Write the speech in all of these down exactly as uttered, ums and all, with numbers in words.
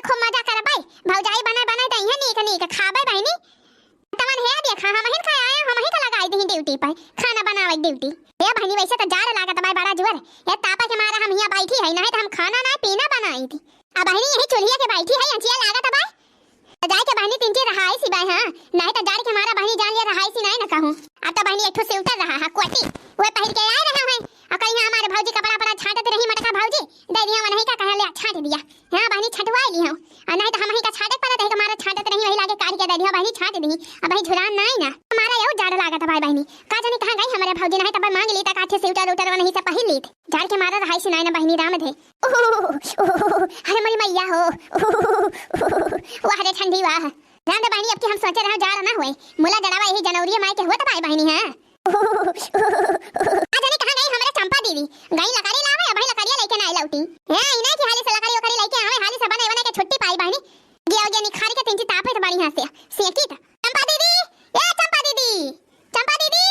खूब मजा करबै, भौजाई बनै बनै दइहैं नीक नीक, खाबै बहिनी। तवन हे देखा, हमहिन का आए, हमहिन का लगाई दीहीं ड्यूटी पे, खाना बनावै ड्यूटी। ए बहिनी, वैसे त जाड़ लागत बाय बड़ा जोर। ए तापा के मारा हम हियाँ बैठी है, नाहीं त हम खाना ना पीना बनाई थी। अब बहिनी यही चूल्हिया के बैठी है, अंचिया लागत बाय। त जाए के बहिनी तीन चार रहाई सिबाय, हाँ, नाहीं त जाड़ के मारा बहिनी जान ले रहाई सी नाहीं न कहूँ। अब त बहिनी एक ठो स्वेटर रहा है, कोटी, वह पहिर के आए रहा है। अब कहीं हमारे भौजी कपड़ा पड़ा छाटत रही, मटका भौजी, दे दिया, वनही का कहले छाट दिया। हाँ बहिनी, छटवाई ली हूँ। आ नाहीं त हमही का छाटे के पड़त है, हमारा छाटत रही, वही लागे काढ़ के दे दिया, बहिनी छाट दी। अब बहिनी झुरान नाहीं ना, हमारा यहू जाड़ लागत है भाई बहिनी। का जानी कहाँ गई हमरे भौजी, नाहीं त मांग ली त काठे स्वेटर उटर वनही से पहिर ली। जाड़ के मारा रहाई सी नाहीं ना बहिनी, राम धे। उहु, उहु, अरे मोरी मैया हो। उहु, उहु, वाह रे ठंडी वाह। राम धे बहिनी, अब की हम सोचे रहे जाड़ ना होए, मुला जड़वा यही जनवरी माई के होत बाय बहिनी, हाँ। आ जाने कहाँ गई हमरे चंपा दीदी, गई लकड़ी लावे, अबही लकड़िया लेके ना लौटी। हैं, इन्हें की हाली से लकड़ी उकड़ी लेके आवे, हाली से बने बने के छुट्टी पाई बहिनी। गिया गिया निखारी के तिनची तापे त बड़ी हंसे, सेकी त। चंपा दीदी, ए चंपा दीदी, चंपा दीदी,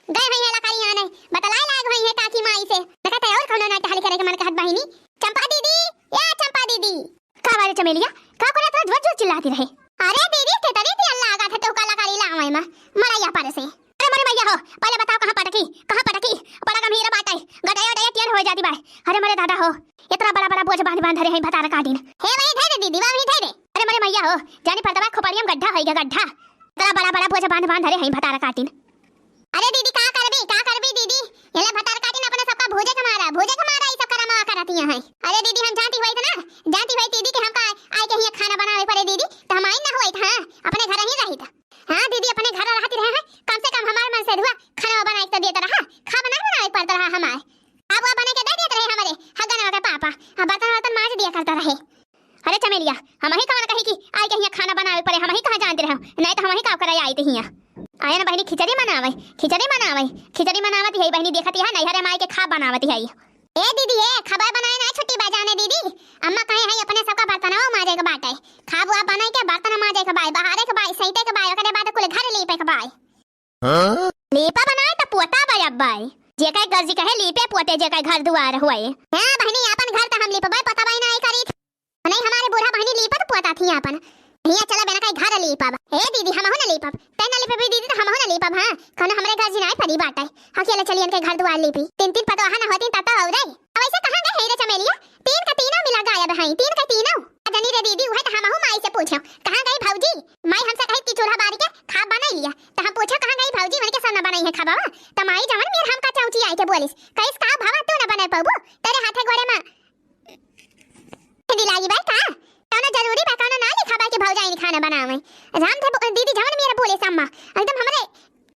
गए हुई है लकड़ी आने, बतलाए लाग हुई है काकी माई से। देखा त और कौनो ना टहल करे के मन कहत बहिनी। चंपा दीदी, ए चंपा दीदी। का बारे चमेलिया, का करे इतना जोर जोर चिल्लाती रहे? अरे दीदी, तेतरी थी अल्लाह का थे तोका लकड़ी लावे में, मड़ैया पर से। अरे मोरे मैया हो, पहले बताओ कहाँ पटकी, कहाँ पटकी? बड़ा गंभीर बात है, गडया उडया टेढ़ हो जाती बाय। अरे मोरे दादा हो, इतना बड़ा बड़ा बोझ बांध बांध रहे हैं भतार काटिन। हे भाई धरे दीदी, बाबी धरे। अरे मोरे मैया हो, जानी पड़ता बा खोपड़िया में गड्ढा है क्या गड्ढा? इतना बड़ा बड़ा बोझ बांध बांध रहे हैं भतार काटिन। अरे दीदी का करबी, का करबी दीदी? ये ले भतार काटिन अपने सबका भूजे के मारा, भूजे के मारा ये सब करमवा करतिया हैं। अरे दीदी हम जानती होइत ना, जानती होइत दीदी कि हमका आए के हियाँ खाना बनावे पड़े दीदी, तो हम आई ना होइत, हाँ, अपने घर ही रहित। हाँ दीदी, अपने घर रहती रहे हैं, कम से कम हमारे मन से धुआ खाना बनाए के तो देत रहा, खा बना बनावे पड़त रहा हमारे। अब वो बने के दे देत रहे हमारे हगनवा के पापा, अब बर्तन वर्तन माज दिया करता रहे। अरे चमेलिया, हमही कवन कही कि आई के हियाँ खाना बनावे पड़े, हमही कहाँ जानते रहे, नहीं तो हमही का करे आई ते हियाँ। आया ना बहिनी, खिचड़ी बनावे, खिचड़ी बनावे, खिचड़ी बनावत है बहिनी, देखत है नैहरे माई के खा बनावत है। ए दीदी, ए, खबर बनाए ना छुट्टी बा जाने दीदी। अम्मा कहे हैं अपने सबका बर्तनवा माजे के बाटे। खाब वाब बनाए के बर्तन माजे के बाय, बहारे के बाय, सैते के बाय, ओकरे बाद कुल घर लीपे के बाय। हाँ? लीपा बनाए त पोता बाय अब बाय। जेकर गर्जी कहे लीपे पोते, जेकर घर दुआर हुए। हाँ बहिनी, अपन घर त हम लीपबे पोतबे ना करी। नहीं, हमारे बूढ़ा बहिनी लीपत पोता थी अपन। हिया चला बेना कहीं घर लीपब। ए दीदी, हमहू न लीपब। तै न लीपबी दीदी, त हमहू न लीपब, हाँ। कौनो हमरे घर जिनाई परी बाटे। अकेले चलियन के घर दुआर लीपी। तीन तीन पतोहा न होती तब तो औरे। अब ऐसे कहाँ गए है रे चमेलिया? तीन का तीनों मिला गायब हैं, तीन का तीनों। जनी रे दीदी, उहे त हमहू माई से पूछे। कहाँ गई भौजी? माई हमसे कही कि चूल्हा बारी के खाब बनाई लिया। त हम पूछे कहाँ गई भौजी, उनके सब न बनाई है खाबा। त माई जवन मेर हमका चौंची आई के बोलिस। कहिस का भवा तू न बने पबू? तेरे हाथे गोरे में दिलागी बाय का? कौनो जरूरी बा, कौनो ना लिखा बा कि भौजाई ने खाना बनावे। राम थे बो-, दीदी जवन मेरा बोले सम्मा, एकदम हमरे,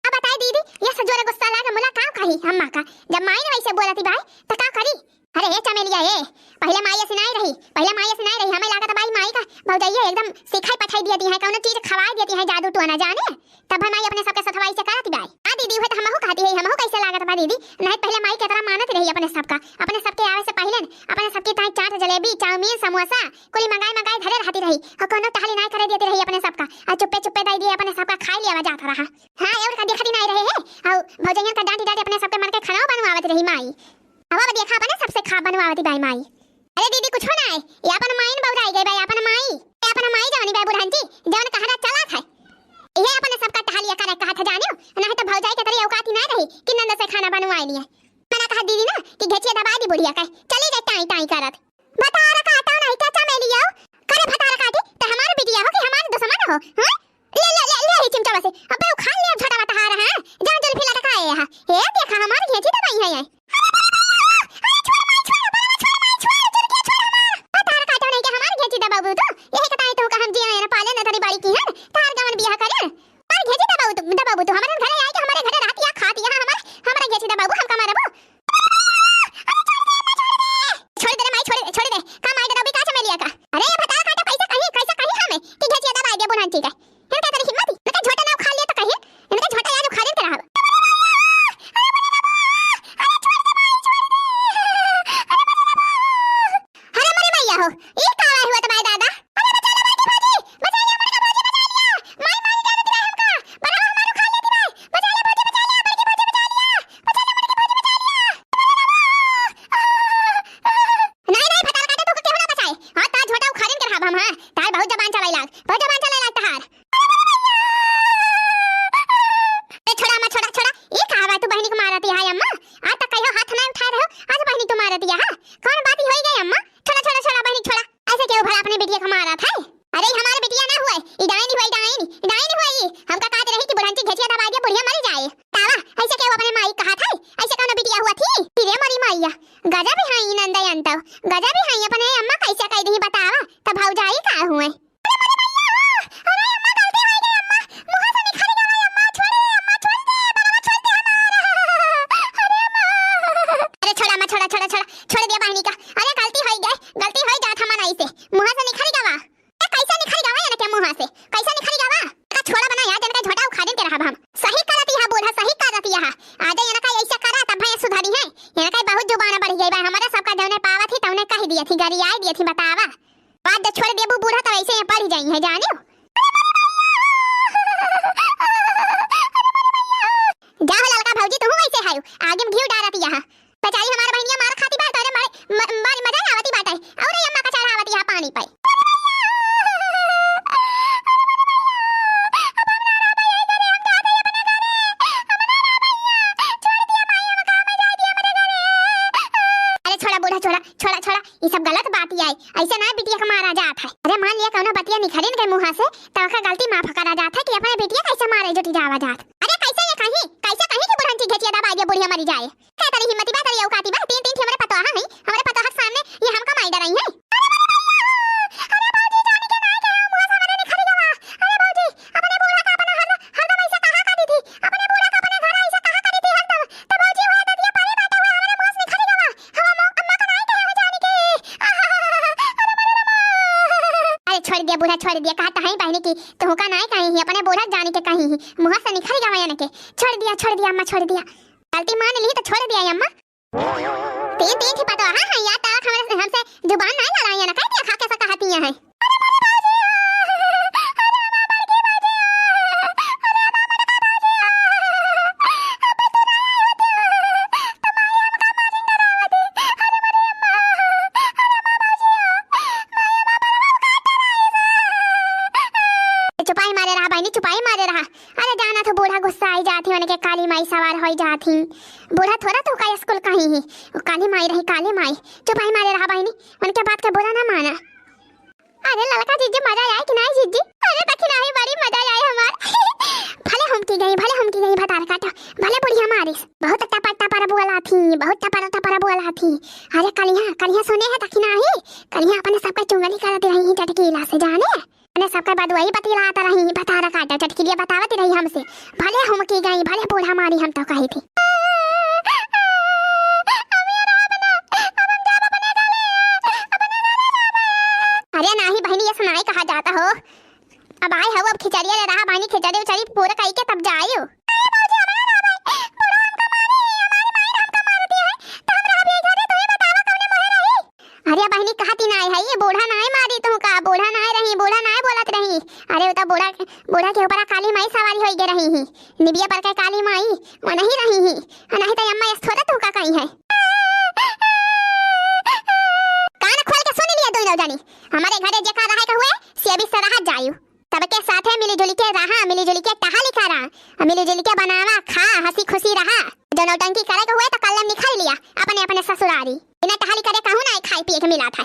अब बताए दीदी, ये से जोरे गुस्सा लागे मुला का कही अम्मा का? जब माई ने वैसे बोलती बाय, त का करी? अरे ए चमेलिया ए, पहले माई ऐसी नाई रही, पहले माई ऐसी नाई रही, हमें लागत बाय माई का भौजाइया एकदम सिखाई पठाई दिया दी है, कौनो चीज खवाई देती है, जादू टोना जाने। तब हम माई अपने सबके सथवा ऐसे करत बाय। हाँ दीदी, उहे त हमहू कहती है, हमहू कैसे लागत बा दीदी? नहीं पहले माई के तरह मानत रही अपने सबका, अपने सबके आवे से पहले न, अपने सबके ताई चाट, जलेबी, चाउमीन, समोसा, कुली मंगाई मंगाई धरे रहती रही, और कोनो टहली नहीं करे देती रही अपने सबका, और चुप्पे चुप्पे दे दिए अपने सबका खाई लिया जात रहा। हाँ, और का देखती नहीं रहे है, और भौजैयन का डांटी डांटी अपने सबके मन के खाना बनवावत रही माई। अब, अब देखा अपने सबसे खा बनवावती बाय माई। अरे दीदी, कुछो ना है, ये अपन माई न बौराई गई बाय, अपन माई, ये अपन माई जवनी बाय बुढ़ंती, जवन कहरा चलत है, ये अपने सबका टहलिया करे कहत है जानियो, नहीं तो भौजाई के तरी औकाती ना रही कि नंद से खाना बनवाए लिए। मना कहा दीदी ना कि घेचिया दबा दी बुढ़िया के, चली जाए टाई टाई करत। भतार काटो नहीं के चमेलियो, करे भतार काटी, त हमार बिटिया हो कि हमार दुश्मन हो, हाँ? ले, ले, ले, ले ही चिमटा से। अबे उखाड़ ले अब झोटा बता रहा है। जहाँ जुल्फी लटकाए है। ए, देखा हमार घेची दबाई है ये। अरे छोड़ माई, छोड़, बड़ा छोड़ माई, छोड़, जुल्फी छोड़ हमार। भतार काटो नहीं के हमार घेची दबाबू तू। यही कताई तो का हम जिया है ना पाले ना तरी बाड़ी की है। तार गवन बियाह करे। तार घेची दबाबू तू, दबाबू तू। हमारे घरे आई के हमारे घरे रात या खाती है हमार, हमारे घेची दबाबू, हमका मारबू। छोड़ दे रे माई, छोड़ दे, छोड़ दे। का माई डराबी का चमेलिया का? अरे ये भतार काटा कैसे कहीं, कैसे कहीं हमें कि घेचिया दबाई दे बुढ़ंती के। इनका तेरी हिम्मत ही, इनका झोटा ना उखाड़ लिया तो कहीं, इनका झोटा यार उखाड़ के रहा। अरे मरे मैया हो, ये का हुआ तुम्हारे दादा? हाँ, तहार बहुत जबान चलाई लाग, बहुत जबान चलाई लाग तहार। ए, छोड़ा अम्मा, छोड़ा, छोड़ा। ई का बा तू बहिनी के मारत है अम्मा? आज तक कहियो हाथ ना उठाए रहो, आज बहिनी तू मारत है, हाँ? कौन बात ही होई गई अम्मा? छोड़ा, छोड़ा, छोड़ा बहिनी, छोड़ा। ऐसे केहू भला अपने बिटिया के मारत है? अरे, ई हमार बिटिया ना हुए, ई डाइन हुए, डाइन, डाइन हुए ई। हमका कहत रही कि बुढ़ंची घेचिया दबाई दे, बुढ़िया मरी जाए। तावा, ऐसे केहू अपने माई कहत है? ऐसे कौनो बिटिया हुआ थी? कि रे मरी माइया, गजब ही है ई नंदई अंतव, गजब ही है अपने अम्मा कैसे कह दी बतावा, तब भौजाई का हुए। अरे अम्मा, गलती हो गई अम्मा, मुँह से निकल गवा अम्मा, छोड़ दे अम्मा, छोड़ दे, बलवा छोड़ दे हमारा। अरे अम्मा। अरे छोड़ा अम्मा, छोड़ा, छोड़ा, छोड़ा, छोड़ दिया बहिनी का। अरे गलती हो गई, गलती हो जात हमारा ऐसे, मुँह से निकल गवा। ए, कैसे निकल गवा इनके मुँह से, कैसे निकल गवा? का छोड़ा बना यार, जनका झोटा उखाड़े के रहब हम। सही करत यह बूढ़ा, सही करत यह। आज इनका ऐसे करा तब भैया सुधरी है। इनका बहुत जुबान बढ़ गई बा, हमारे सबका जौने पावत ही तौने कह दिए थी, गरियाई दिए थी, बतावा। बात जो छोड़ देबू बूढ़ा, तो ऐसे ही पड़ जाई है, जानियो। जा हो ललका भौजी, तू वैसे है, आगे में घी डारत यहाँ। बेचारी हमार बहिनिया मार खाती बात, अरे मारे म-, मारी मजा आवती बाटे। और ये अम्मा का चढ़ावत यहाँ पानी पे। अरे छोड़ा बूढ़ा, छोड़ा, छोड़ा, छोड़ा, ये सब गलत बात ही आई। ऐसे ना बिटिया के मारा जात है। अरे मान लिया कौनो बतिया निकलिन के मुँह से, तो ओकर गलती माफ करा जात है कि अपने बिटिया कैसे मारे जुटी जावा जात। अरे कैसे ये कहीं, कैसे कहीं कि बुढ़ंची घेचिया दबाई दे बुढ़िया मरी जाए। का तरी हिम्मती बा, तरी औकाती बा, तीन तीन ठे हमरे पतोहा हैं, हमरे पतोहा के सामने ये हमका माई डराई हैं। अरे भौजी, जानी के नाई के मुँह से हमरे निकल गवा। अरे भौजी, अपने बूढ़ा का अपना हर, हरदम ऐसे कहा करी थी, अपने बूढ़ा का अपने घर ऐसे कहा करी थी हरदम। तो भौजी हुए ददिया परी बाटे हुए हमरे मुँह से निकल गवा। हम अम्मा, अम्मा का नाई कहे हो जानी के। आहा, अरे मरे रमा। अरे छोड़ दिया बूढ़ा, छोड़ दिया, कहत है बहिनी की, तुहका नाई कहीं ही, अपने बूढ़ा जानी के कहीं ही, मुँह से निकल गवा यानी के। छोड़ दिया, छोड़ दिया अम्मा, छोड़ दिया। गलती मान ली तो छोड़ दिया अम्मा। तीन, तीन ठे पतोहा हैं, हाँ, हाँ, या तो हमरे, हमसे जुबान नाई लड़ाई है ना, कह दिया खा कैसा कहती हैं। चुपाई मारे रहा बहिनी, चुपाई मारे रहा। अरे जाना तो बूढ़ा गुस्सा आई जात ही, उनके काली माई सवार होई जात ही। बूढ़ा थोड़ा तो का स्कूल कहीं ही, वो काली माई रही, काली माई। चुपाई मारे रहा बहिनी, उनके बात के बुरा ना माना। अरे ललका जिज्जी, मजा आए कि नाई जिज्जी? अरे दखिनाही, बड़ी मजा आए हमार। भले हम की गई, भले हम की गई भतार काटा, भले बुढ़िया मारिस। बहुत टपर टपर बोला थी, बहुत टपर टपर बोला थी। अरे कलिया, कलिया सुने है दखिनाही, कलिया अपने सबका चुंगली करत रही चटकीला से, जाने? अपने सबका बदुआई बतिलात रही, भतार काटा चटकीलिया बतावत रही हमसे। भले हम की गई, भले बूढ़ा मारी, हम तो कही थी। अरे नाही बहिनी, ये सुनाई कहा जाता हो। अब आए हो, अब खिचड़िया ले रहा बहिनी, खिचड़ी उचड़ी पूरा कई के तब जाइयो। अरे बहिनी, कहती नाई है, ये बूढ़ा नाई मारी तुहका, बूढ़ा नाई रही, बूढ़ा नाई बोलत रही। अरे वो तो बूढ़ा, बूढ़ा के ऊपर काली माई सवारी होई गे रही ही, निबिया पर के काली माई वो नहीं रही ही, नहीं तो अम्मा यस थोड़ा तुहका कही है। कान खोल के सुन लिया दोनों जनी, हमारे घरे जेका रहे के हुए से अभी से रहा जायु। सबके साथे मिली जुली के रहा, मिली जुली के टहली करा, मिली जुली के बनावा, खा, हंसी खुशी रहा। जो नौटंकी करे के हुए तो कल्लम निकाल लिया अपने अपने ससुरारी। इन्हें टहली करे कहूँ ना खाए पिए के मिला था।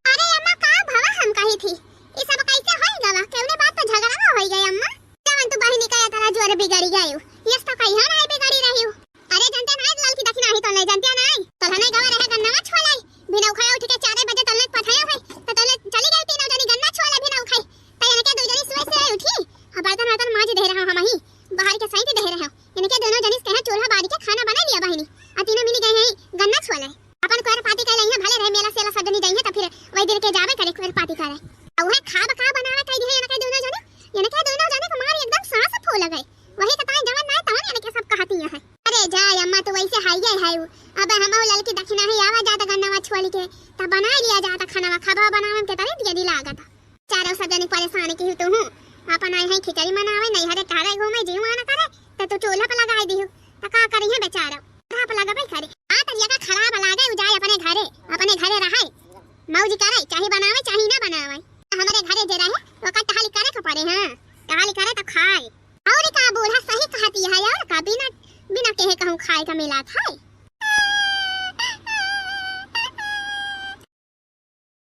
अरे अम्मा, का भवा हम कही थी, ये सब कैसे होई गवा? केवने बात पे झगड़ा होई गए अम्मा? जवन तू बहिनी का इतना जोर बिगड़ी गयू, यस तो कहियो ना बिगड़ी रही हूँ। अरे जनते नाई ललकी दखिनाही, तो नहीं जनते नाई, तो नहीं गवा रहे गन्नवा छोलाई, बिना उखाए उठ के चार बजे तलने पठाया है, तो तलने चली गई तीनों जनी गन्ना छोले बिना उखाए। तो इनके दो जनी सुबह से उठी, अब बर्तन वर्तन माज दे रहा हम ही, बाहर के साइड दे रहा। इनके दोनों जनी कहे चूल्हा बारी के खाना बना लिया बहिनी, आ तीनों मिली गए हैं गन्ना छोले। अपन कोयर पाती कर लेंगे, भले रहे मेला सेला सब जनी जाइए, तो फिर वही दिन के जावे करे कोयर पाती करे। और वह खाब का बनावे कह दिए इनके दोनों जने, इनके दोनों जने को मार एकदम सांस फूल गए। वही कताई जवन नाय तवन इनके सब कहती हैं। अरे जा अम्मा, तू वैसे हाइये है। अब हम ललकी दखिनाही आवा जाता गन्नवा छोली के, तब बना लिया जाता खाना, खाबा बनावे के तरे दिया दी लागत। चारों सब जने परेशान की तू हूँ। अपन आए हैं खिचड़ी मनावे, नहीं हरे टहरे घूमे, जीव आना करे, तो तू चूल्हा पर लगाई दी हो, तो का करी है बेचारा? खराब लगबे करे। आ तरिया का खराब लागे, उ जाए अपने घरे, अपने घरे रहे, मौज करे, परे हैं, काली करे तो खाए। और का बूढ़ा सही कहती है, और का बिना, बिना कहे कहूँ खाए का मिलात है।